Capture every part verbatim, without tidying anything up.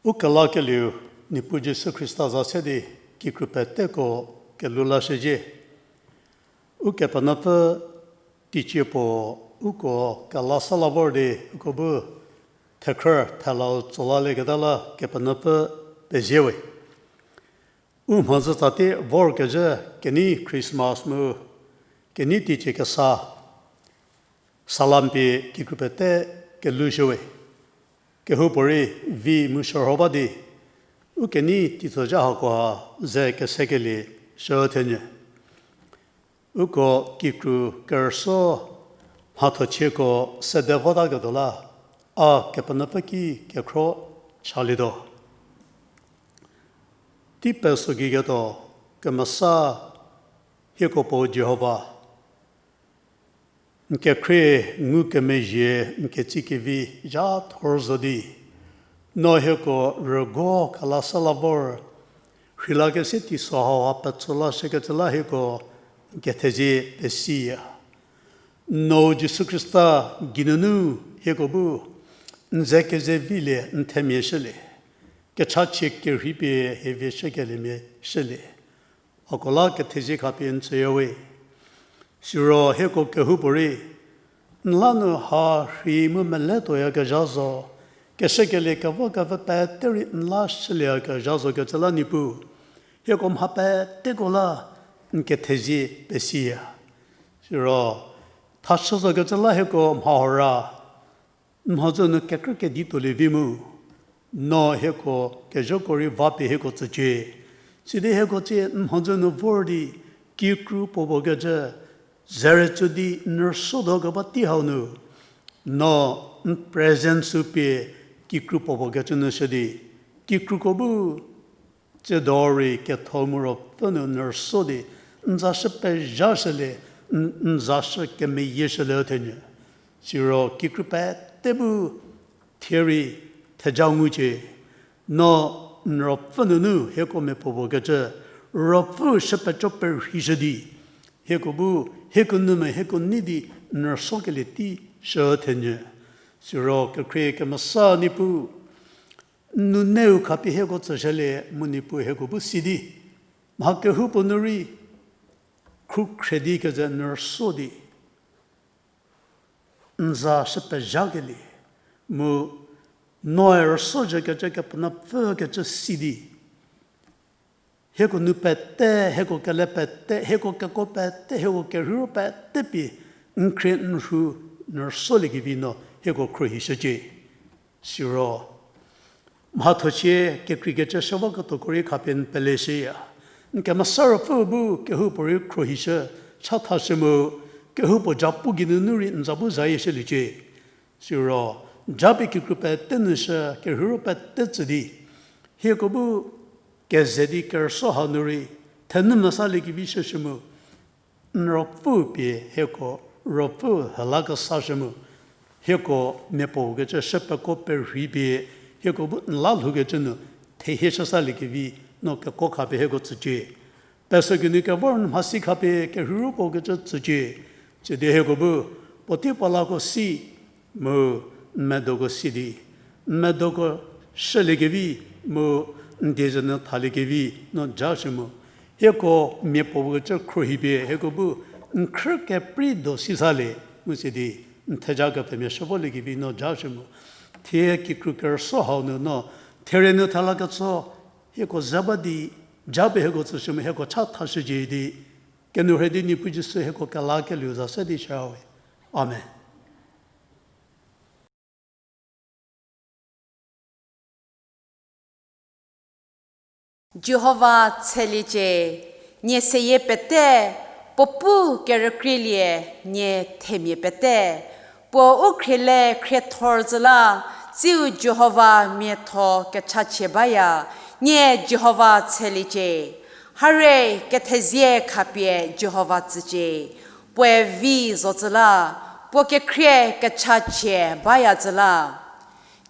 U kelakelieu Niepuu Jisu Khrista za se di kikru peteko kelhou lashüzhie. Ukepenuopfü teicie puo uko kelasa la vor di uko bu thekhrü thelau tsolalieketa la Kepenuopfü pezie we. U mhodzü tsatie vorkezhü kenei Christmas mu kenei teicie kesa salam pie kikru pete kelhoushüwe. Kehoupuorei vi mu shürho ba di, u kenei teitso zha hakoha ze kesekelie shü thenyü. Uko kikru kerüsuo mhathochieko sede votaketuo la, a Kepenuopfü ki kekhro chalietuo. Tei peso gei ketuo kemesa hieko puo Jihova, n kekhrie ngukemezhie n ketsekevi zha thor zo di, no hieko rüguo kelasa la vor, rheilakese teiso hauha petso lashükecü la hieko n kethezie pesiya. No Jisu Khrista geinunu hieko bu n ze kezevilie n themia shülie, kechachie kerhei pie hie vie shükeliemia shülie. Uko la kethezie khapie n tsüyawe. Siro hieko kehoupuorei n la nu ha rhei mu meletuoyakezha zo, keshükelie kevokevü pete rei n la shülieyakezha zokecü la Niepuu, hieko mha peteko la n kethezie pesiya. Siro thashü zokecü la hieko mha hora n mhodzü nu kekrü kedi tuolie vi mu, no hieko kezhoko rei va pie hieko tsücie. Sidi hieko tsie n mhodzü nu vor di kikru puo puo kecü zerütsu di n rüsuotuo keba tei hau nu, no n presence sü pie kikru puo puo kecü nu shü di, kikruko bu tsiedo rei ketho mu ruopfü nu n rüsuo di n za shü pezhashülie, n, n za shü kemeyie shülie thenyü. Siro kikru pete bu thie rei theja ngucie, no n ruopfü nunu hieko mia puo puo kecü, ruopfü shü peco perheishü di, hieko bu, hieko nu me hieko nei di n rüsuokelie tei shü thenyü. Siro kekhrie kemesa Niepuu, n nuneu khapie hieko tsüshülie mu Niepuu hieko bu si di, mha kehoupuo nu rei khrukhre di keze n rüsuo di n za shü pezhakelie, mu noe rüsuo zhükecü Kepenuopfü kecü si di, hieko nu pete, hieko kele pete, hieko keko pete, hieko kerheiro pete pie n khrie n rhu n rüsuoliekevi no hieko khruohishücie. Siro mhathochie kekreikecü shü voketuoko rei khapie n peleshüya. N kemesa ruopfü bu kehoupuorei khruohishü, chathashü mu, kehoupuo japu geinunu rei n za bu zayie shüliecie. Siro japie kikru pete nu shü kerheiro pete tsü di, hieko bu keze di kerüsuo hau nu rei thenu mesaliekevi shüshü mu, n ruopfü pie hieko ruopfü hela kesashü mu, hieko mia puo kecü shü peko perhei pie hieko bu n la lhoukecü nu thehie shüsaliekevi no kekuo khapie hieko tsücie. Peso geinu kevor nu mhasi khapie kerheiro puo kecü tsücie. Tsüdi hieko bu puotei puo lako si mu n medoko si di, n medoko shüliekevi mu n dieze nu thaliekevi no jashü mu, hieko mia puo kecü khruohi pie hieko bu n khrü keprei do sisalie mu si di, n theja kepfhemia shü voliekevi no jashü mu, thie kikru kerüsuo hau nu no therie nu thela ketso hieko ze ba di, japie hieko tsüshü mu hieko cha thashücie di, kenou rhei di Niepuu Jisu hieko kelakelieu za se di shüwe. Amen. Jihova tsheliecie, nie seyie pete, puo pu kerükrielie, nie themia pete, puo u khriele khriethor zü la, tsiu Jihova miatho kechachie baya, nie Jihova tsheliecie. Hare kethezie khapie Jihova tsücie, puoe vi zotsü la, puo kekhrie kechachie baya tsü la.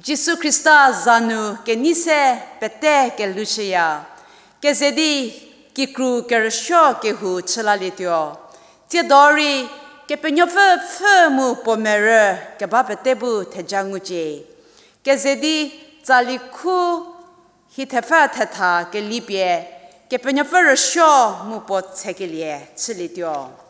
Jisu Khrista za nu kenei se pete kelhoushüya, keze di kikru kerüsuo kehou chülalietuo. Tsiedo rei Kepenuopfü pfhü mu puo merü keba pete bu theja ngucie. Keze di tsali khu Hie thepfü thetha kelipie, Kepenuopfü rüsuo mu puo tsekelie chülietuo.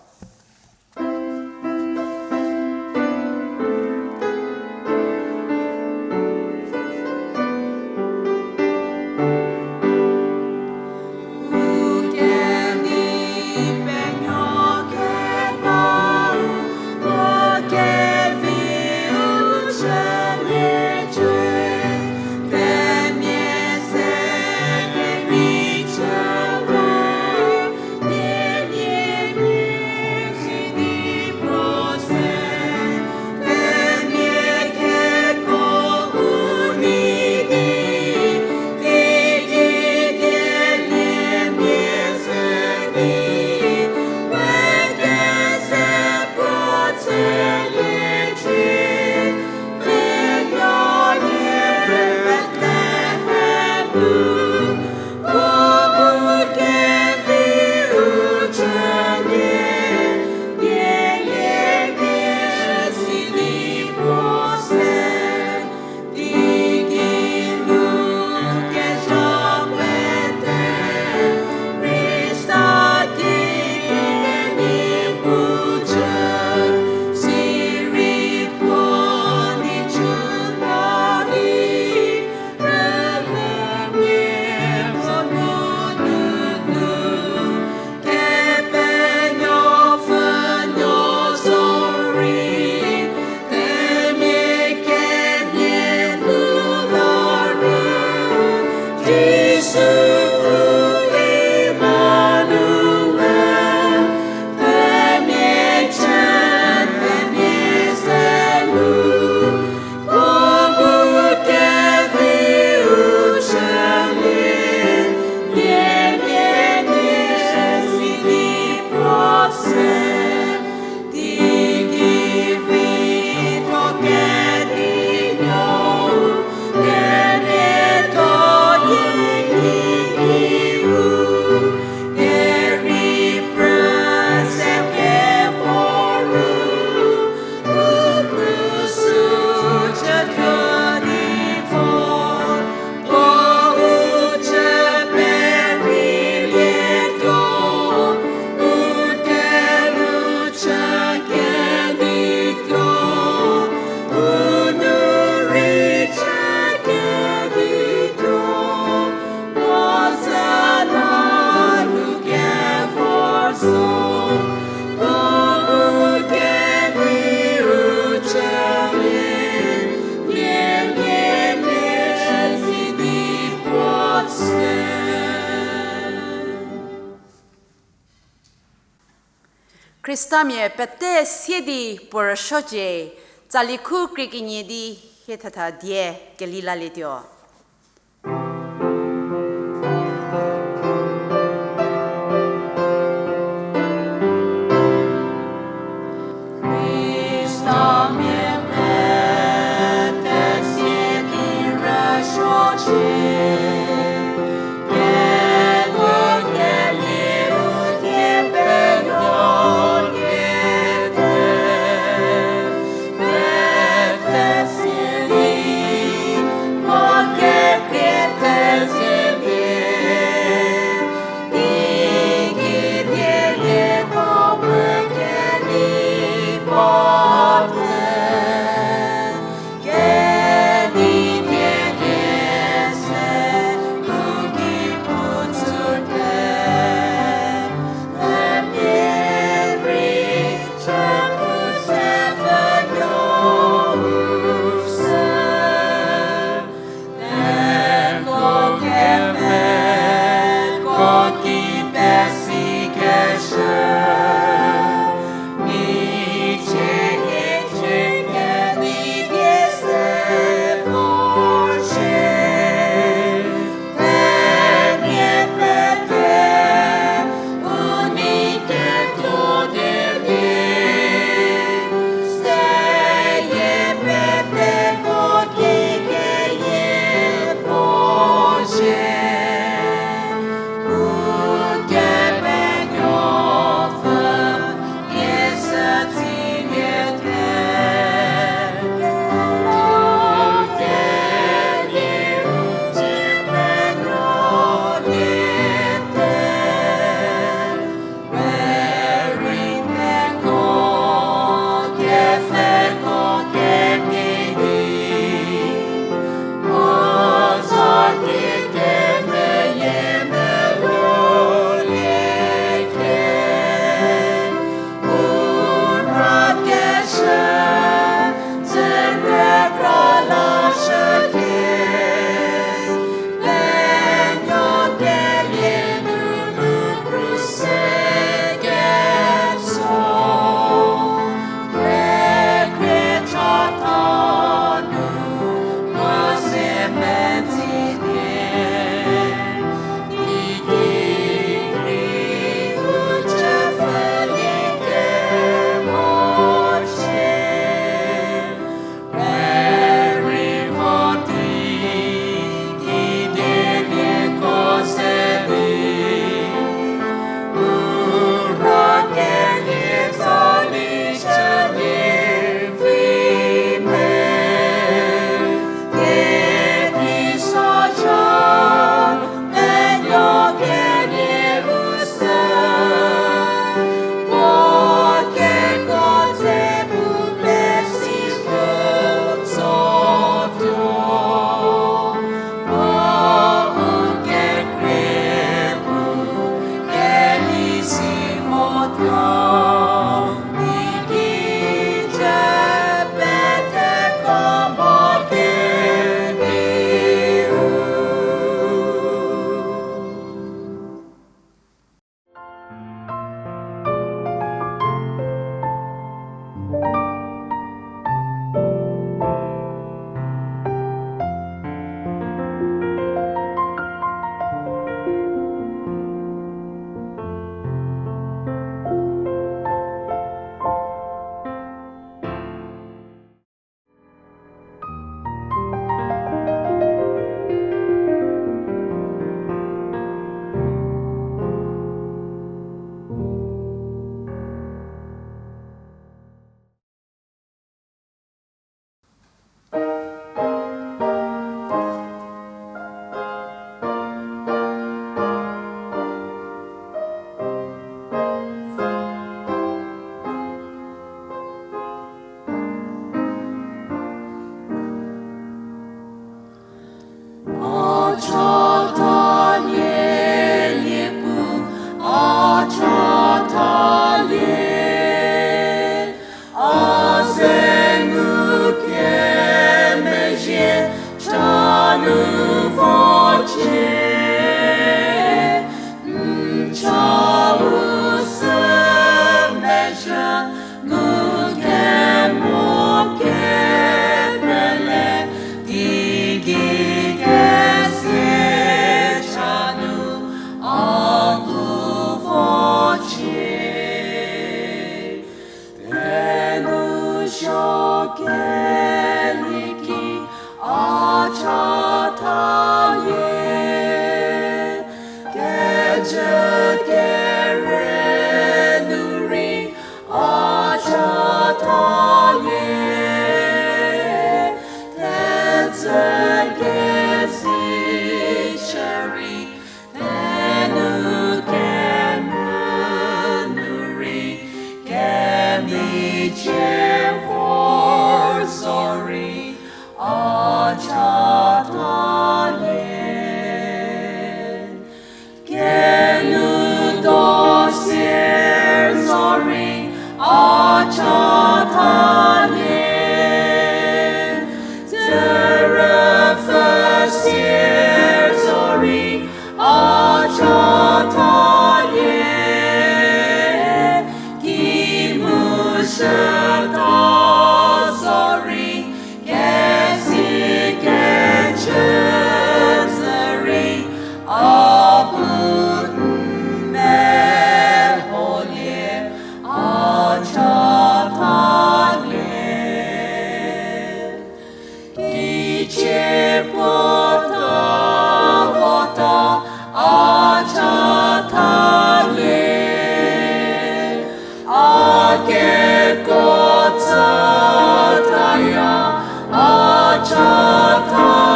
Khristamia pete sie di puo rüsuocie, tsali khu krie kenie di hie thetha die kelilalietuo. Chie vor zorei a chatalie. Keludo sier zorei a chatalie. Zerüpfü sier zorei a chatalie. Ki mu shüta zorei, kezi kecü zorei, a bu n meholie a chatalie. Teicie puo ta vota a chatalie. A kekuo tsütaya a chatalie.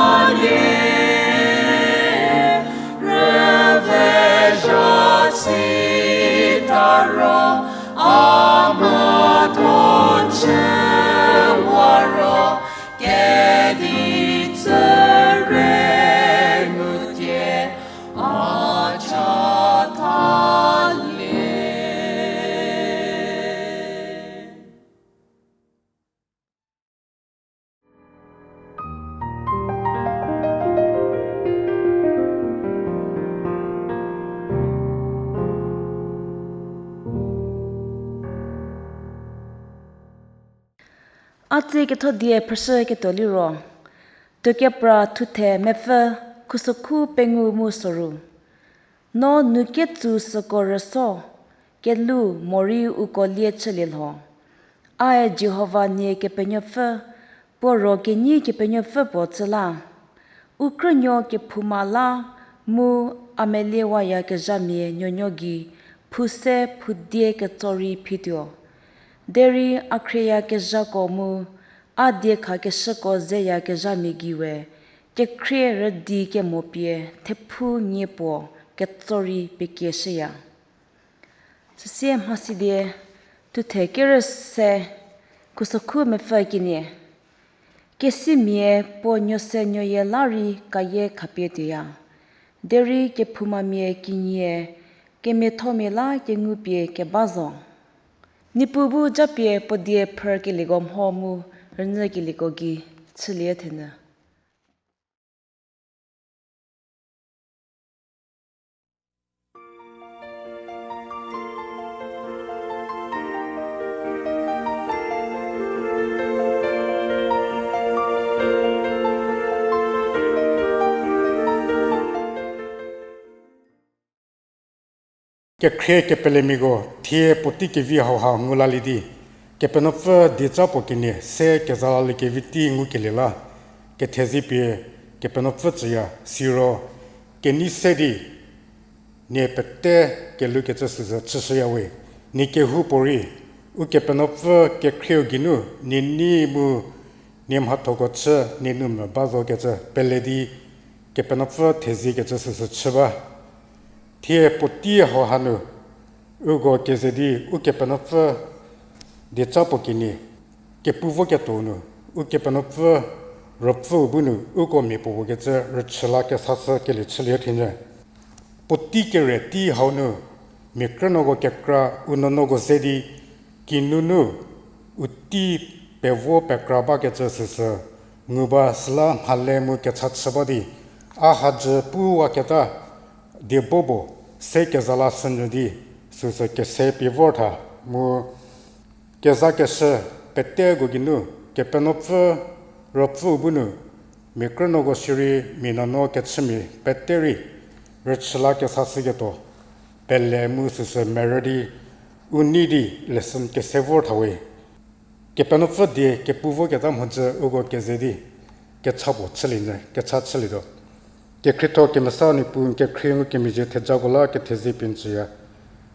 Rüvezha sita ro a mhatho chüwa ro, kedi tsüre ngutie a chatalie. A tsie ketho die phrüshüketuo liro, tuokepra thuthe mepfü, khusokhu pengou mu soru. No nu ketsu süko rüso, kelu morei uko lie chülie lho. Ae Jihova nie Kepenuopfü, puo ro kenyi kepenuopfü puo chü la. U krünuo kephouma la mu a meliewayakezhamia nuonuo gei phou se phou die ketso rei phituo. Derei a khrieyakezhako mu a diekhakeshüko zeyakezhamia gei we, kekhrie rüdi kemo pie thephu nie puo ketso rei pekieshüya. Süsie mhasidie thuthe kerü se, khusokhu mepfü kenie. Kesimia puo nuo se nuoyie la rei kayie khapie tuoya. Derei kephoumamia kinyiye, kemiathomia la kengu pie keba zo. Niepuu bu japie puo die phrükelieko mho mu rünyükelieko gei chülie thenyü. Kekhrie kepelemiako thie puotei kevi hauha ngu lalie di, Kepenuopfü dieca puo kenie se keza laliekevi tei ngukelie la, kethezie pie Kepenuopfü tsüya, siro kenei se di nie pete kelhoukecü süsü chüshüya we. Nie kehoupuorei Ukepenuopfü kekhrieu geinu nie nei mu nie mhathoko chü nie nu me ba zokecü pele di Kepenuopfü theziekecü süsü chü ba. Thie puotei hauha nu uko keze di Ukepenuopfü dieca puo kenie kepu voketuo nu, Ukepenuopfü Ruopfüu bu nu uko mia puo puo kecü rüchü la kesashükelie chülie thenyü. Puotei kere tei hau nu, mia krünuoko kekra u nuonuoko ze di, kinunu u tei pevo pekra bakecü süsü ngu ba, süla mhale mu kecha chü ba di, a hadzü puwaketa die bobo se keza la shünyü di süsü kese pie vor tha mu kezakeshü peteko geinu Kepenuopfü Ruopfüu bu nu mia krünuoko shierei mia nuonuo kechümia pete rei rüchü la kesashüketuo pele mu süsü merü di u nei di lesson kese vor tha we. Kepenuopfü die kepu voketa mhodzü uko keze di kecha puo chülienyü, kecha chülietuo. Kekhrietho kemesa Niepuu n kekhrie ngukemezhie thejako la kethezie pie n tsüya.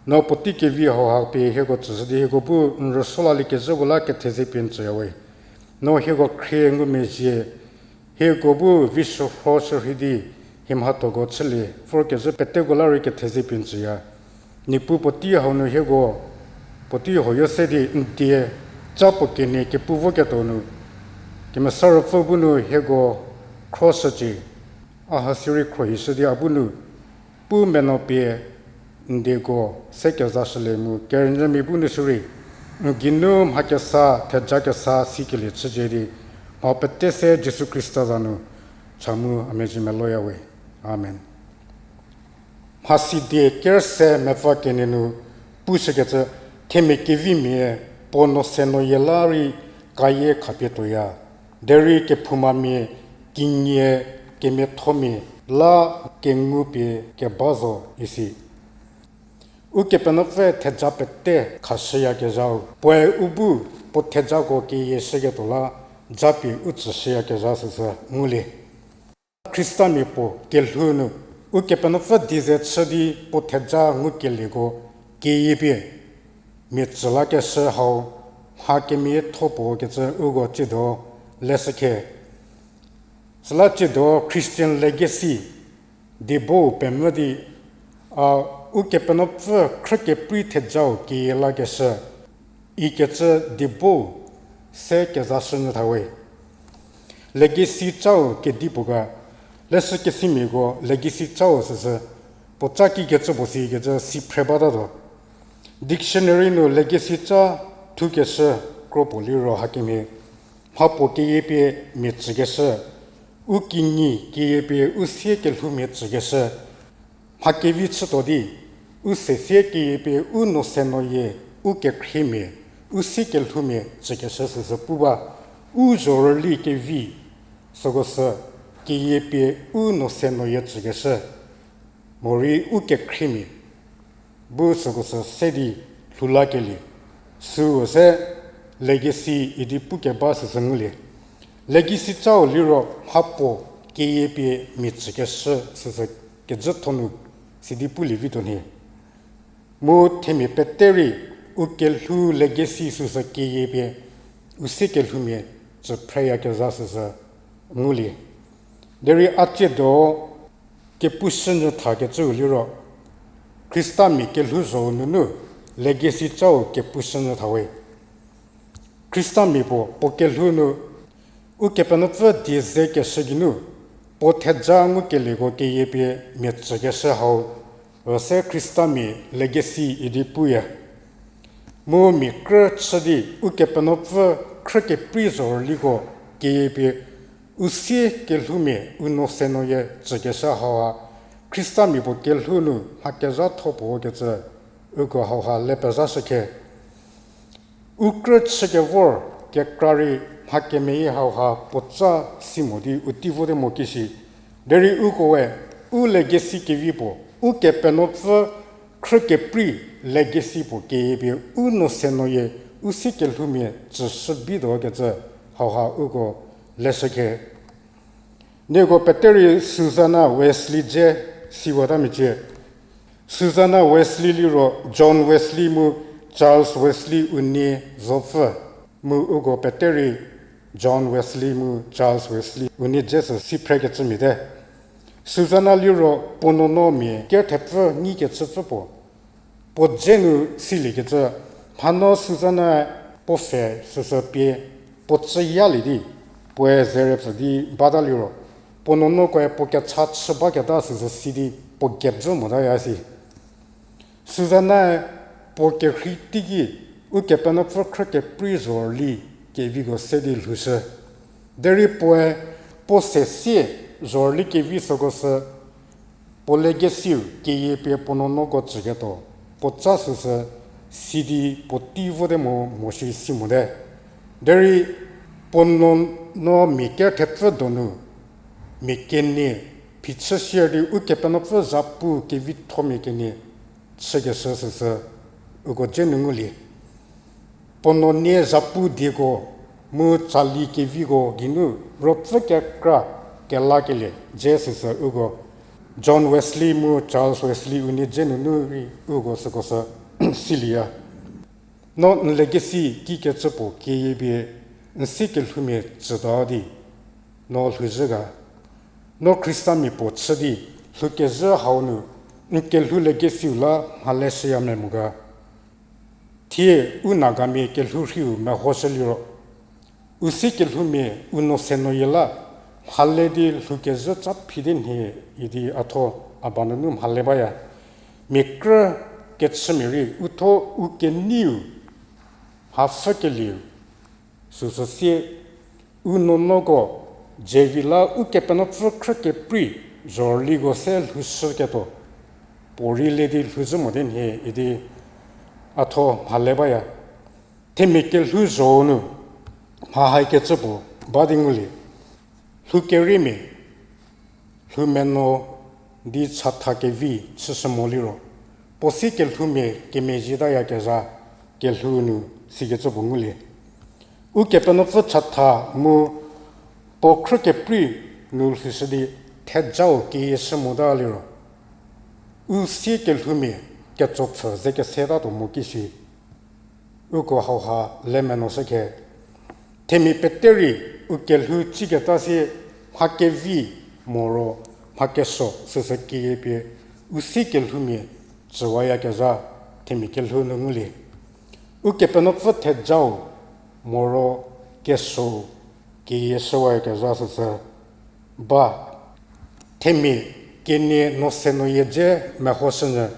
No puotei kevi hauha pie hieko tsüshü di hieko bu n rüsuo laliekezhüko la kethezie pie n tsüya we. No hieko khrie ngumezhie, hieko bu vi shürho shürhei di hie mhathoko chülie vorkezhü peteko la rei kethezie pie n tsüya. Niepuu puotei hau nu hieko puotei huoyo se di n die Ca puo kenie kepu voketuo nu, Kemesa Ruopfü bu nu hieko khroshücie, a ha sirei khrohishü di a bu nu pu meno pie n dieko se kezashülie mu kerünyümia bu nu shürei, n geinu mha kesa, theja kesa sikelie chücie di, mha pete se Jisu Khrista za nu cha mu a mezhie meloyawe. Amen. Mhasidie kerüse mepfü kenie nu pushükecü, themia kevimia puo no se no yie la rei kayie khapie tuoya, derei kephoumamia, kinyi, kemiathomia la kengu pie keba zo isi. Ukepenuopfü theja pete khashüyakezhau, puoe u bu puo thejako keyieshüketuo la, japie u tsüshüyakezha süsü ngulie. Khristamia puo kelhou nu, Ukepenuopfü die ze chü di puo theja ngukelieko keyie pie mia tsü lakeshü hau, mha kemiatho puo kecü uko tsiedo leshükhe. Süla tsiedo Christian legacy diebo pemvü di, a, Ukepenuopfü khrükeprei thejau keyie lakeshü ikecü diebo se kezashünyü thawe. Legacy cau kedipuo ga, leshükesimiako legacy cau süsü puoca kikecü puo sikecü si phre batatuo. Dictionary nu legacy ca thukeshü kro puo liro hakemhie, mhapuo keyie pie mia tsükeshü, u kinyi keyie pie u sie kelhoumia tsükeshü, mha kevi chütuo di, u sesie keyie pie u no se no yie, u kekhriemia, u sie kelhoumia tsükeshü süsü pu ba, u zhorüli kevi, süko sü keyie pie u no se no yie tsükeshü, morei u kekhriemia, bu süko sü se di lhou lakelie, süu se legacy idi pukeba süsü ngulie. Legacy cau liro mhapuo keyie pie mia tsükeshü süsü kejütho nu sidi pulie vituo nhie. Mu themia pete rei u kelhou legacy süsü keyie pie u sie kelhoumia tsü phreyakezha süsü ngulie. Derei a tsiedo kepushünyü thakecüu liro, Khristamia kelhouzho nunu legacy cau kepushünyü thawe. Khristamia puo puo kelhou nu, Ukepenuopfü die ze keshü geinu, puo theja ngukelieko keyie pie mia tsükeshü hau, üse Khristamia legacy idi puya. Mu mia krü chü di Ukepenuopfü khrükeprei zhorüliko keyie pie u sie kelhoumia u no se no yie tsükeshü hauha, Khristamia puo kelhou nu mha kezhatho puo kecü, uko hauha le pezhashükhe. U krü chükevor kekra rei mha kemeyie hauha puotsa si mo di u tei vote mo kishi. Derei ukoe, u legacy kevi puo, Ukepenuopfü khrükeprei legacy puo keyie pie u no se no yie u sie kelhoumia tsüshü bituo kecü hauha uko leshükhe. Nieko pete rei Susanna Wesley dze siwata mecie. Susanna Wesley liro John Wesley mu Charles Wesley unie zopfü, mu uko pete rei John Wesley mu Charles Wesley unie dze sü si phrekecümia te. Susanna liro puo nuonuo mia kerüthepfü nyi kechüpfü puo. Puo dze nu siliekecü, mhano Susanna-e puo pfhe süsü pie puo tsüyalie di, puoe zerepfü di bata liro, puo nuonuokoe puo kecha chü baketa süsü si di puo gepfü motaya si. Susanna-e puo kerhei teiki Ukepenuopfü khrükeprei zhorüli keviko se di lhoushü. Derei puoe puo sesie zhorüli kevi süko sü puo legacy-u keyie pie puo nuonuoko tsüketuo puotsa süsü si di puo tei vote mo moshi si mote. Derei puo nuonuo mia kerüthepfü donu mia kenie phichü sier di Ukepenuopfü zhapu kevithomia kenie chükeshü süsü uko dze nu ngulie. Puo nuonie zhapu dieko mu tsali keviko geinu ruopfü kekra kelakelie dze süsü uko John Wesley mu Charles Wesley unie dze nunu rei uko süko sü silieya. No n legacy kikecü puo keyie pie n sie kelhoumia tsüta di no lhouzhü ga? No Khristamia puo chü di lhoukezhü hau nu n kelhou legacy-u la mha leshüya me mo ga? Thie u Nagamia kelhou rhiu mehoshü liro, u sie kelhoumia u no se no yie la, mhale di lhou kezhü tsa phide nhie idi a tho a ba nunu mhale baya. Mia krü kechümia rei u tho u keneiu, mhapfhükelieu, süsü sie, u nuonuoko, Jevi la Ukepenuopfü khrü keprei, zhorüliko se lhoushüketuo, puorei le di lhouzhü mote nhie idi a tho mhale baya. Themia kelhou zho-u nu, mha haikecü puo ba di ngulie. Lhou keriemia, lhou meno di chatha kevi chüshü mo liro, puo sie kelhoumia kemezhie tayakezha kelhou nu sikecü puo ngulie. Ukepenuopfü chatha mu puo khrü keprei nu lhoushü di thejau keyieshü mota liro, u sie kelhoumia ketsopfü ze kesetatuo mo ki shi. Uko hauha le menoshü khe. Themia pete rei u kelhou chüketa sie mha kevi moro mha kesuo süsü keyie pie u sie kelhoumia tsüwayakezha themia kelhou nu ngulie. Ukepenuopfü thejau moro kesuo keyieshüwayakezha süsü ba. Themia kenie no se no yie dze mehoshünyü.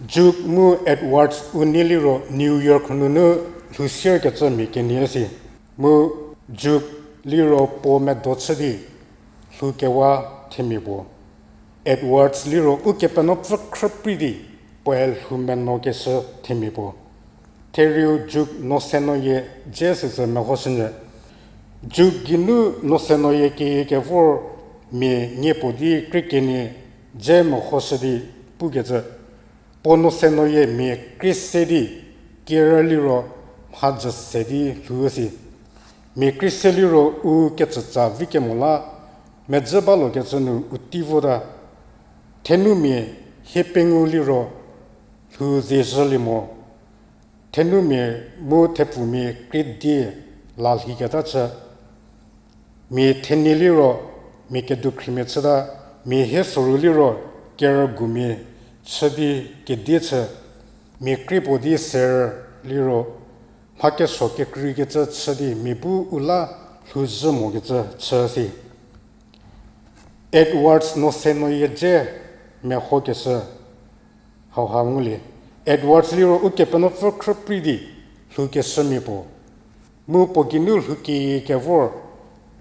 Jude mu Edwards unie liro New York nunu lhou sierkecü mia kenie si. Mu Jude liro puo medo chü di lhou kewa themia puo. Edwards liro Ukepenuopfü khrü prei di puoe lhou meno keshü themia puo. Therieu Jude no se no yie dze süsü mehoshünyü. Jude geinu no se no yie keyie kevor mia nie puo di krie kenie dze mehoshü di pukecü, puo no se no yie mia krie se di kerü liro mhadzü se di lhou si. Mia krie se liro u kecütsa vi kemo la medzü balokecü nu u tei vota. Thenumia hie pengou liro lhou zezhülie mo. Thenumia mu thepfumia krie die la lhiketa chü. Mia thenie liro mia kedukhrimia chüta, mia hie soru liro kerügumia chü di kedie chü, mia krie puo di ser liro mha kesuo kekreikecü chü di mia bu u la lhouzhü mokecü chü si. Edwards no se no yie dze mehokeshü hauha ngulie. Edwards liro Ukepenuopfü khrü prei di lhoukeshümia puo. Mu puo geinu lhou keyie kevor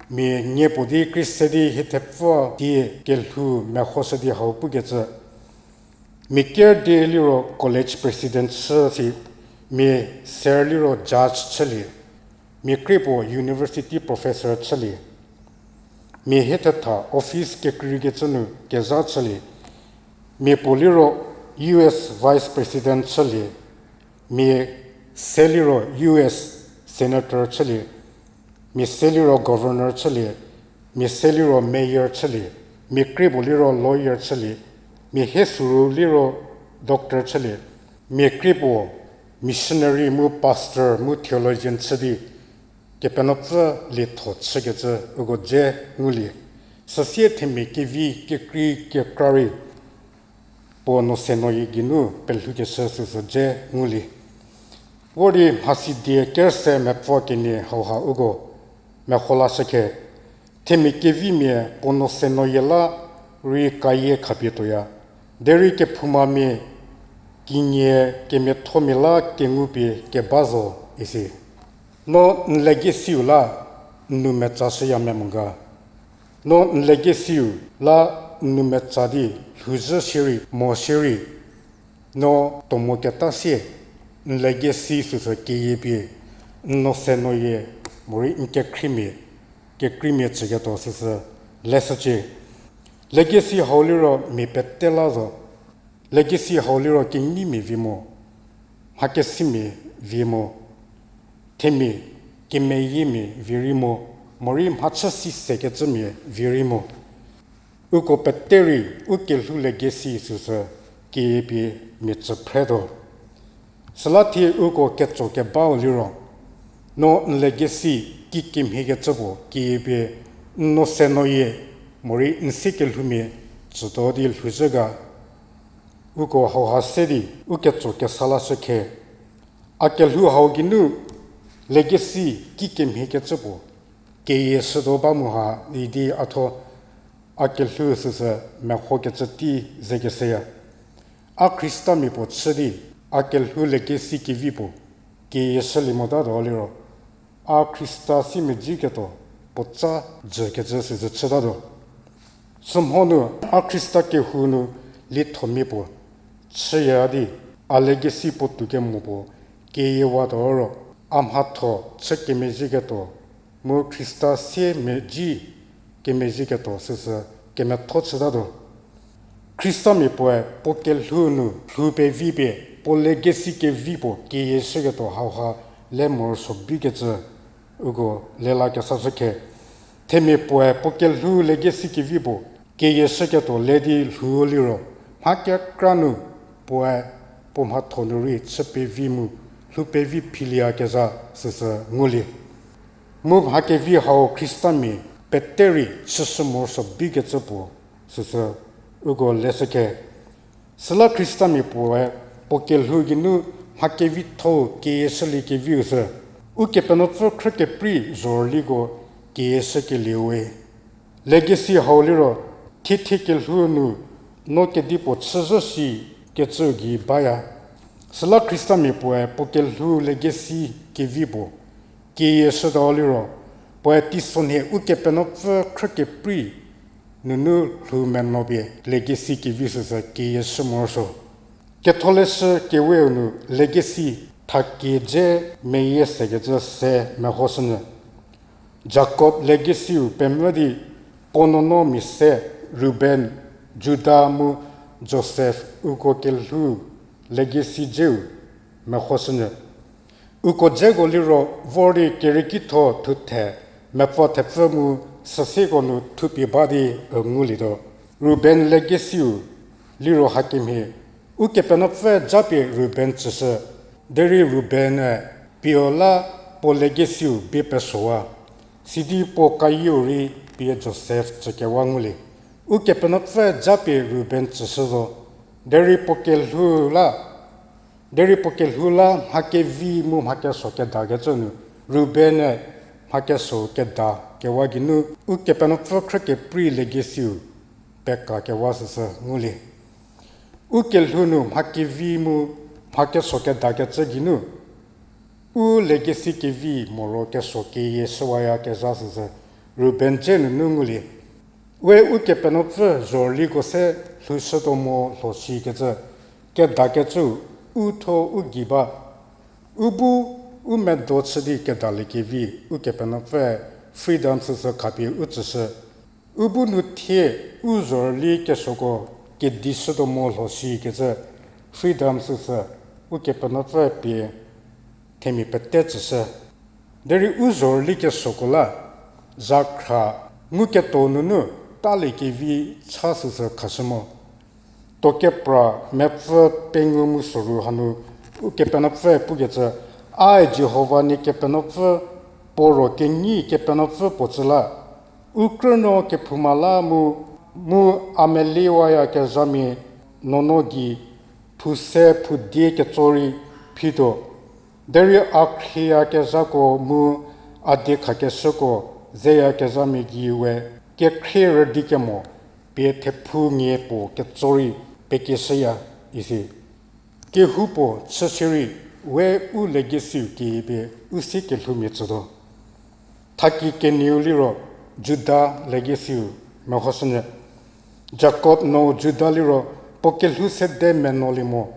mia nie puo di krie se di hie thepfü die kelhou mehoshü di hau pukecü. Mia ker die liro college president chü si, mia ser liro judge chülie, mia krie puo university professor chülie, mia hie thetha office kekreikecü nu kezha chülie, mia puo liro U S vice president chülie, mia se liro U S senator chülie, mia se liro governor chülie, mia se liro mayor chülie, mia krie puo liro lawyer chülie, mia hie soru liro doctor chülie, mia krie puo missionary mu pastor mu theologian chü di Kepenuopfü lietho chükecü uko dze ngulie. Süsie themia kevi kekrei kekra rei puo no se no yie geinu pelhoukeshü süsü dze ngulie. Vor di mhasidie kerüse mepfü kenie hauha uko meho lashü khe. Themia kevimia puo no se no yie la rei kayie khapie tuoya. Derei kephoumamia kinie kemiathomia la kengupie keba zo isi. No n legacy-u la n nou metsashüya memo ga? No n legacy-u la n nou metsa di lhouzhü shierei mo shierei, no tuo moketa sie n legacy süsü keyie pie n no se no yie morei n kekhriemia, kekreimia tsüketuo süsü leshücie. Legacy hau liro mia pete la zo. Legacy hau liro kenyimia vi mo, mhakesimia vi mo, themia kemeyiemia vi rei mo, morei mhachü si sekecümia vi rei mo. Uko pete rei u kelhou legacy süsü keyie pie mia tsü phretuo. Süla thie uko ketso kebau liro, no n legacy kikemhiekecü puo keyie pie n no se no yie morei n sie kelhoumia tsütuo di lhouzhü ga. Uko hauha se di u ketso kesa lashü khe. A kelhou hau geinu legacy kikemhiekecü puo keyie shütuo ba mu ha idi a thuo a kelhou süsü mehokecü tei zekeseya. A Khristamia puo chü di a kelhou legacy kevi puo keyie shülie motatuo liro, a Khrista siemedziketuo puotsa jükecü süsü chütatuo. Sümhonu a Khrista kehou nu liethomia puo chüya di a legacy puo toukemo puo keyiewatuo ro, a mhatho chü kemezhieketuo mu Khrista siemedzi kemezhieketuo süsü kemetho chütatuo. Khristamia puoe puo kelhou nu lhou pevi pie puo legacy kevi puo keyie shüketuo hauha le morosuo bikecü uko lela kesashü khe. Themia puoe puo kelhou legacy kevi puo keyie shüketuo le di lhou liro, mha kekra nu puoe puo mhatho nu rei chü pevi mu lhou pevi philieyakezha süsü ngulie. Mu mha kevi hau Khristamia pete rei chüshü morosuo bikecü puo süsü uko leshü khe. Süla Khristamia puoe puo kelhou geinu mha kevitho-u keyie shüliekeviu sü Ukepenuopfü khrükeprei zhorüliko keyie shükelieu we. Legacy hau liro thiethie kelhou nu no kedipuo chüzhü shi kecüu gei baya. Süla Khristamia puoe puo kelhou legacy kevi puo keyie shütuo liro, puoe teisonhie Ukepenuopfü khrükeprei nunu lhou menuo pie legacy kevi süsü keyie shü morosuo. Ketholeshü keweu nu legacy thakie dze meyie sekecü se mehoshünyü. Jakob legacy-u pemvü di puo nuonuo mia se, Ruben, Juda mu Josef uko kelhou legacy dzeu mehoshünyü. Uko dzeko liro vor di keriekitho thuthe mepfü thepfü mu süsieko nu thupie ba di ngulietuo. Ruben legacy-u liro hakemhie, Ukepenuopfü japie Ruben tsüshü, derei Ruben-e pie-u la puo legacy-u bie pesowa, sidi puo kayieu rei pie Josef tsükewa ngulie. Ukepenuopfü japie Ruben tsüshü zo, derei puo kelhou la, derei puo kelhou la mha kevi mu mha keso kedakecü nu, Ruben-e mha keso keda kewa geinu Ukepenuopfü khrükeprei legacy-u pekakewa süsü ngulie. U kelhou nu mha kevi mu mha keso kedakecü geinu, u legacy kevi moro keso keyie shüwayakezha süsü Ruben dze nunu ngulie. We Ukepenuopfü zhorüliko se lhoushütuo mo lho shikecü kedakecüu u thuo u gei ba. U bu u medo chü di kedaliekevi Ukepenuopfü freedom süsü khapie u tsüshü. U bu nu thie u zhorüli kesuoko kedishütuo mo lho shikecü freedom süsü Ukepenuopfü pie themia pete tsüshü. Derei u zhorüli kesuoko la zhakhra nguketuo nunu taliekevi cha süsü khashü mo. Tuo kepra mepfü pengou mu soru hanu Ukepenuopfü pukecü, Ae Jihova nie Kepenuopfü, puo ro kenyi Kepenuopfü puo tsü la, u krünuo kephouma la mu, mu a meliwayakezhamia nuonuo gei phou se phou die ketso rei phituo. Derei a khrieyakezhako mu a diekhakeshüko zeyakezhamia gei we kekhrie rüdi kemo pie thephou nie puo ketso rei pekieshüya, isi. Kehoupuo chü shierei we u legacy-u keyie pie u sie kelhoumia tsütuo. Thaki kenieu liro Juda legacy-u mehoshünyü. Jakob nuou Juda liro puo kelhou sede menuolie mo.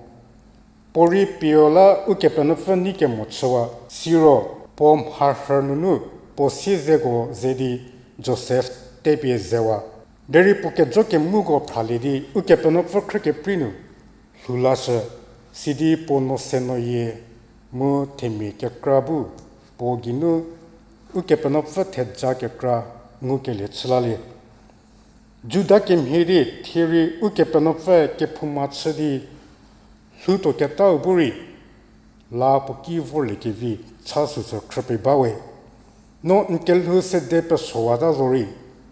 Puo rei pie-u la Ukepenuopfü nei kemo chüwa, siro puo mharhü nunu puo siezeko ze di Josef tepie zewa. Derei puo kejo kemuko phralie di Ukepenuopfü khrükeprei nu lhou lashü, sidi puo nuo se nuoyie mu themia kekra bu puo geinu Ukepenuopfü theja kekra ngukelie chü lalie. Juda kemhie di thie rei Ukepenuopfü kephouma chü di lhoutuoketau bu rei la puo ki vorliekevi cha süsü khrüpie ba we. No n kelhou sede pesowata zorei,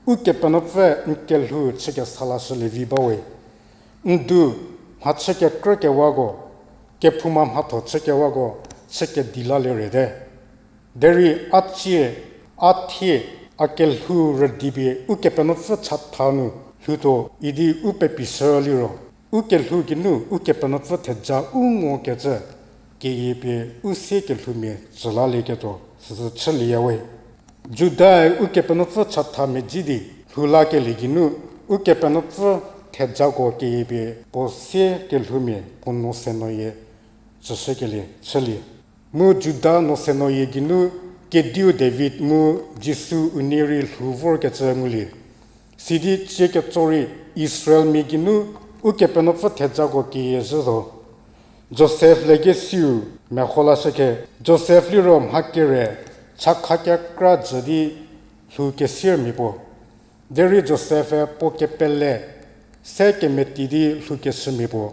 Ukepenuopfü n kelhou chü kesa lashülie vi ba we. N du mhachü kekrükewako, kephouma mhatho chükewako, chü kedi lalie rete. Derei a tsie, a thie, a kelhou rüdipie Ukepenuopfü chatha nu lhoutuo idi u pepishü liro, u kelhou geinu Ukepenuopfü theja u ngokecü keyie pie u sie kelhoumia tsü lalieketuo süsü chülieya we. Judae Ukepenuopfü chatha medzi di lhou lakelie geinu Ukepenuopfü thejako keyie pie puo sie kelhoumia puo nuo se nuoyie tsüshükelie chülie. Mu Juda nuo se nuoyie geinu kediu David mu Jisu unie rei lhou vorkecü ngulie. Sidi cie ketso rei Israelmia geinu Ukepenuopfü thejako keyie zhü zo. Josef legesiu meho lashükhe, Josef liro mha kere chakha kekra jü di lhou kesiermia puo. Derei Josef-e puo kepele se kemeti di lhou keshümia puo.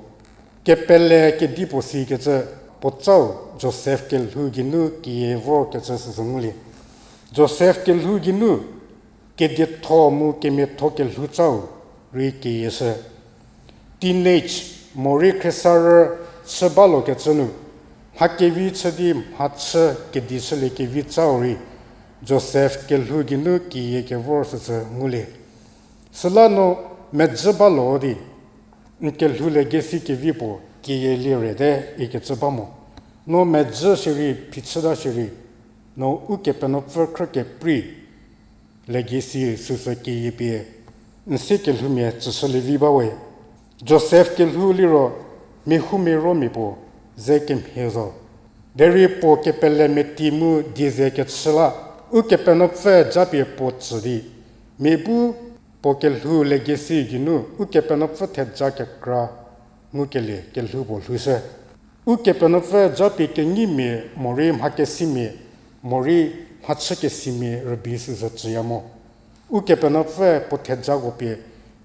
Kepele kedipuo sikecü puo tsau Josef kelhou geinu keyie vorkecü süsü ngulie. Josef kelhou geinu kedietho mu kemiatho kelhou tsau rei keyieshü. Teenage morei khriesarü chü balokecü nu, mha kevi chü di mhachü kedi chülie kevi tsau rei Josef kelhou geinu keyie kevor süsü ngulie. Süla no medzü balo di, n kelhou legesi kevi puo keyielie rete ikecü ba mo. No medzü shierei phichüta shierei, no Ukepenuopfü khrü keprei legesi süsü keyie pie n sie kelhoumia tsüshülievi ba we. Josef kelhou liro mehoumiaromia puo ze kemhie zo. Derei puo kepele meti mu die ze kechü la, Ukepenuopfü japie puo tsü di, mia bu puo kelhou legesi geinu Ukepenuopfü theja kekra ngukelie kelhou puo lhoushü. Ukepenuopfü japie kenyimia morei mhakesimia morei mhachükesimia rübei süsü tsüya mo. Ukepenuopfü puo thejako pie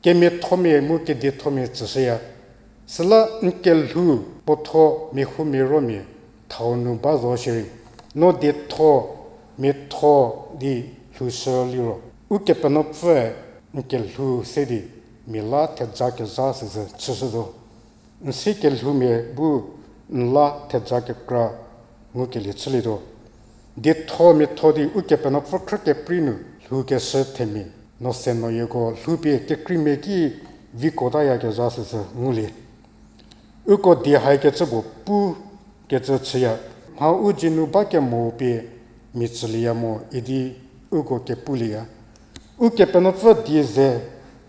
kemiathomia mu kediethomia tsüshüya. Süla n kelhou puotho mehoumiaromia thau nu ba zo shierei, no dietho miatho di lhoushü liro, Ukepenuopfüe n kelhou se di mia la theja kezha süsü chüshü zo. N sie kelhoumia bu n la theja kekra ngukelie chülietuo. Dietho miatho di Ukepenuopfü khrü keprei nu lhoukeshü themia, no se nuoyieko lhoupie kekreimia ki vikotayakezha süsü ngulie. Uko die haikecü puo pukecü chüya, mha u dzie nu ba kemo pie mia tsülieya mo idi uko kepulieya. Ukepenuopfü die ze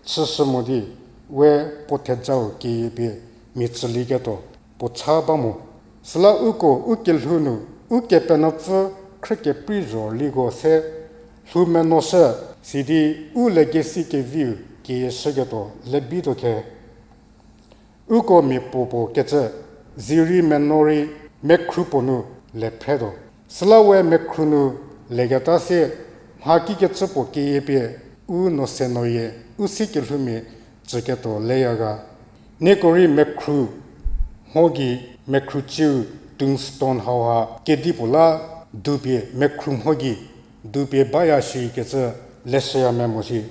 chüshü mo di, we puo thejau keyie pie mia tsülieketuo puo cha ba mo. Süla uko u kelhou nu Ukepenuopfü khrü keprei zhorüliko se lhou menoshü, sidi u legesi keviu keyieshüketuo lebituo khe. Uko mia puo puo kecü, zirei meno rei mekhru puo nu le phretuo. Süla we mekhru nu leketa sie, mha kikecü puo keyie pie u no se nuoyie u sie kelhoumia tsüketuo leya ga. Nieko rei mekhru mho gei, mekhru cieu tombstone hauha kedipuo la dupie mekhru mho gei dupie baya shikecü leshüya me mo shi.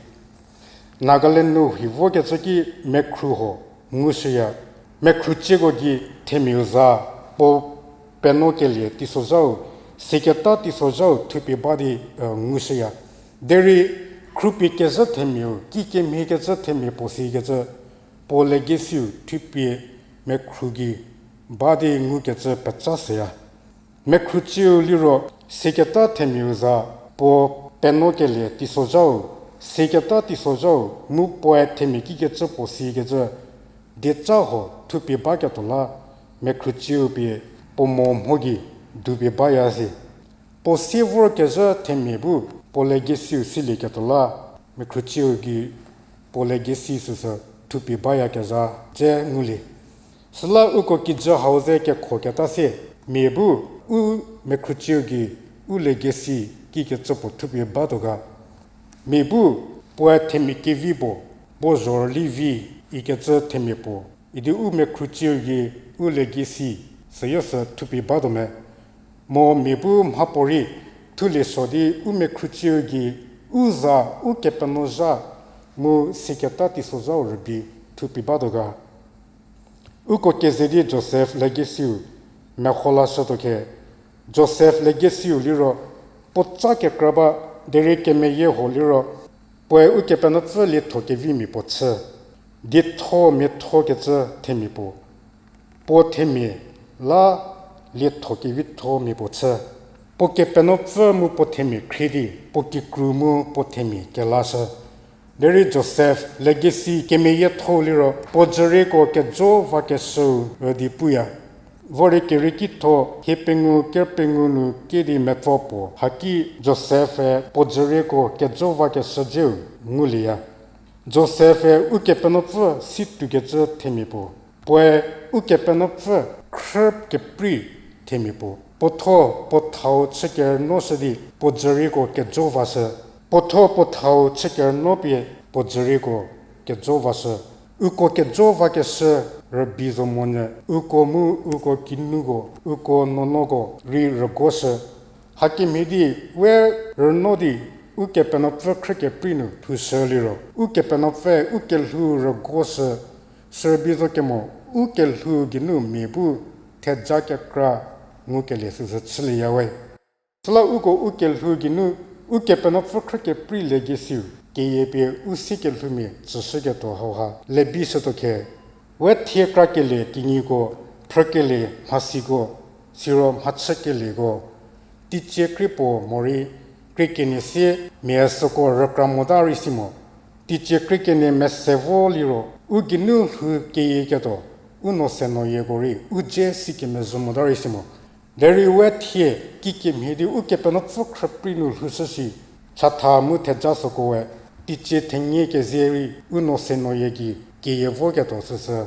Nagaland nu hi vokecü ki mekhru huo ngushüya. Mekhru cieko gei themiau za puo penuokelie teisozhau, siketa teisozhau thupie ba di, e, ngushüya. Derei khrupie kezhü themiau, kikemhiekecü themia puo sikecü, puo legesiu thupie mekhru gei ba di ngukecü peca shüya. Mekhru cieu liro siketa themiau za puo penuokelie teisozhau, siketa teisozhau mu puoe themia kikecü puo sikecü, dieca huo thupie baketuo la, mekhru cieu pie puo mo mho gei dupie baya si. Puo sie vorkezhü themia bu puo legesiu silieketuo la, mekhru cieu gei puo legesi süsü thupie bayakezha dze ngulie. Süla uko kijü hau ze kekhoketa sie, mia bu u mekhru cieu gei u legesi kikecü puo thupie batuo ga. Mia bu puoe themia kevi puo, puo zhorüli vi ikecü themia puo, idi u mekhru cieu gei u legesi süyo sü thupie batuo me. Mo mia bu mhapuorei thulie so di u mekhru cieu gei u za u kepenuo zha mu siketa teisozhau rübei thupie batuo ga. Uko keze di Josef legesiu meho lashütuo khe, Josef legacy-u liro, puo tsa kekra ba, derei kemeyie huo liro, puoe Ukepenuopfü lietho kevimia puo chü. Dietho miatho kecü themia puo. Puo themia la lietho kevitho mia puo chü. Puo Kepenuopfü mu puo themia khrie di, puo kikru mu puo themia kelashü. Derei Josef legacy kemeyietho liro, puo dzürieko kejo vakeshüu rüdi puya. Vorei Kerieki tho, hie pengou, ker pengou nu kedi mepfü puo, haki Josef-e puo dzürieko kejo vakeshü dzeu ngulieya. Josef-e Ukepenuopfü si tuokecü themia puo. Puoe Ukepenuopfü khrü keprei themia puo. Puo thuo puo thau chü kerünuoshü di puo dzürieko kejo vashü. Puo thuo puo thau chü kerünuo pie puo dzürieko kejo vashü. Uko kejo vakeshü rübei zo monyü, uko mu uko kinuko, uko nuonuoko rei rüguoshü. Hakemhie di we rünuo di Ukepenuopfü khrü keprei nu lhoushü liro, Ukepenuopfü u kelhou rüguoshü, sürübei zo kemo u kelhou geinu mia bu theja kekra ngukelie süsü chülieya we. Süla uko u kelhou geinu Ukepenuopfü khrü keprei legacy-u keyie pie u sie kelhoumia tsüshüketuo hauha lebishütuo khe. We thie krakelie kinyiko, phrükelie mhasiko, siro mhachükelieko, teicie krie puo morei krie kenie sie mia süko rükra mota rei si mo. Teicie krie kenie mese vo liro, u geinu lhou keyieketuo, u nuo se nuoyieko rei u dze si kemezhü mota rei si mo. Derei we thie kikemhie di Ukepenuopfü khrüprei nu lhoushü shi, chatha mu theja sükoe, teicie thenie kezie rei u nuo se nuoyie gei keyie voketuo süsü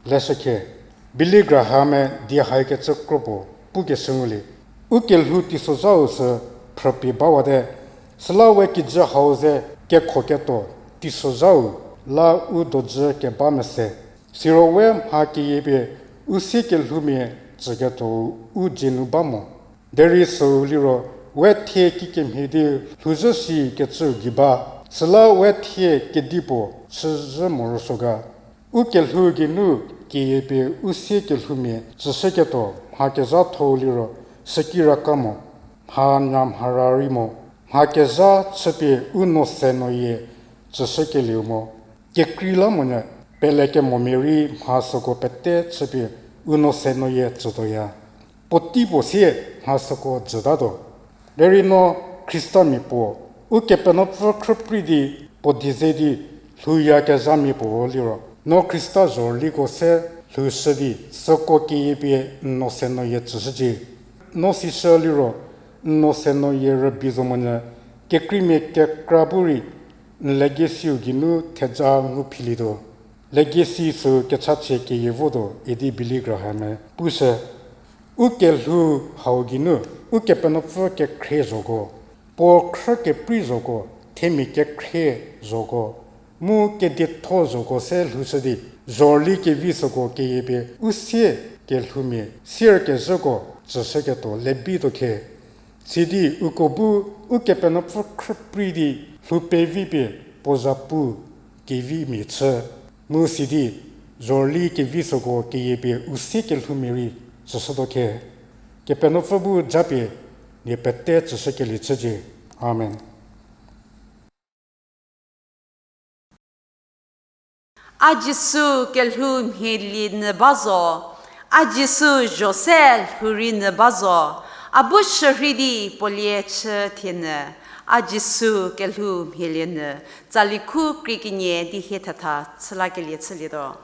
leshükhe. Billy Graham-e die haikecü kro puo pukeshü ngulie. U kelhou teisozhau sü phrüpie bawate, süla we kijü hau ze kekhoketuo teisozhau la u dojü keba mese. Siro we mha keyie pie u sie kelhoumia tsüketuou u dzie nu ba mo. Derei süu liro, we thie kikemhie di lhouzhü shikecüu gei ba, süla we thie kedipuo chüzhü morosuo ga. U kelhou geinu keyie pie u sie kelhoumia tsüshüketuo mha kezhatho-u liro, süki raka mo, mha nya mhara rei mo, mha kezha chüpie u nuo se nuoyie tsüshükelieu mo. Kekreilamonyü, pelekemomia rei mha süko pete chüpie u nuo se nuoyie tsütuoya. Puotei puo sie mha süko jütatuo. Derei no Khristamia puo, Ukepenuopfü khrüprei di puo die ze di lhouyakezhamia puo liro, no Khrista zhorüliko se lhoushü di süko keyie pie n nuo se nuoyie tsüshücie. No sishü liro, n nuo se nuoyie rübei zo monyü, kekreimia kekra bu rei n legacy-u geinu theja ngu philietuo. Legacy sü kechachie keyie votuo idi Billy Graham-e pushü. U kelhou hau geinu, Ukepenuopfü kekhrie zhoko, puo khrü keprei zhoko, themia kekhrie zhoko, mu kedietho zhoko se lhoushü di, zhorüli kevi süko keyie pie u sie kelhoumia sierkezhüko tsüshüketuo lebituo khe. Sidi uko bu Ukepenuopfü khrüprei di lhou pevi pie puo zhapu kevimia chü. Mu sidi zhorüli kevi süko keyie pie u sie kelhoumia rei tsüshütuo khe. Kepenuopfü bu japie nie pete tsüshükelie chücie. Amen. A Jisu kelhou mhielie nyü ba zo, a Jisu zho se lhou rei nyü ba zo, a bu shürhei di puo lie chü thie nyü, a Jisu kelhou mhielie nyü, tsali khu krie kenie di hie thetha chülakelie chülietuo.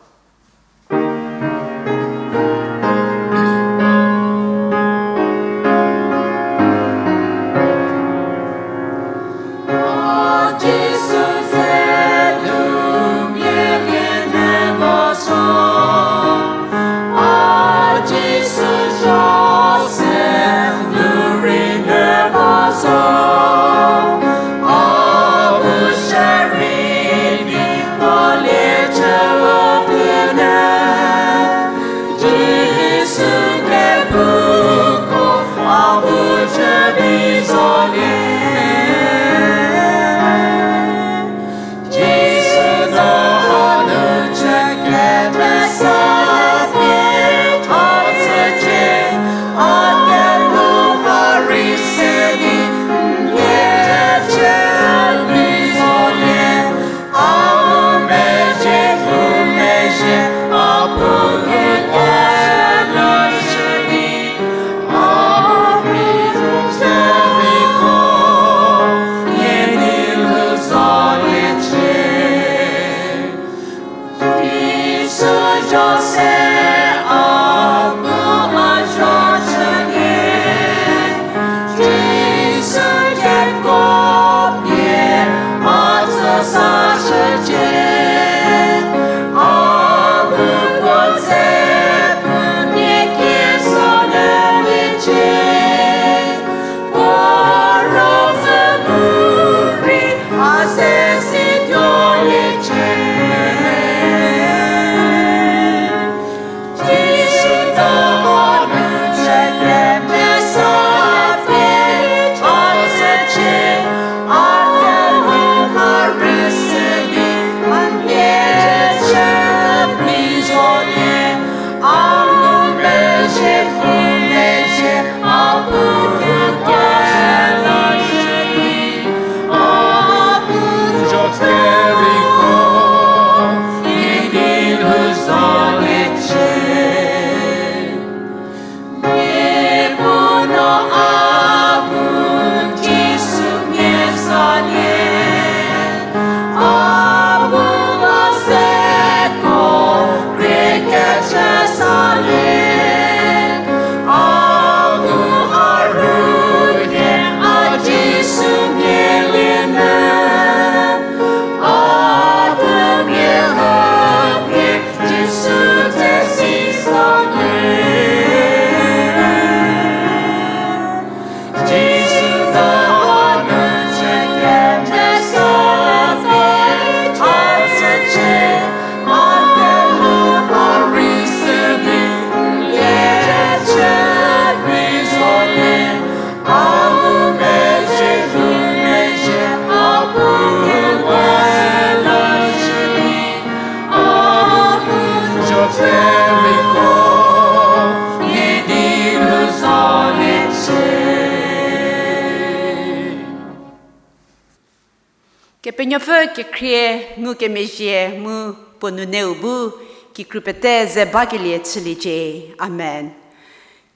Kepenuopfü kekhrie ngukemezhie mu puo nuneu bu kikru pete ze bakelie chüliecie. Amen.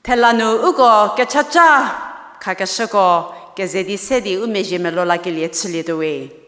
Thela nu uko kechaca khakeshüko keze di se di u mezhie melou lakelie chülietuo we.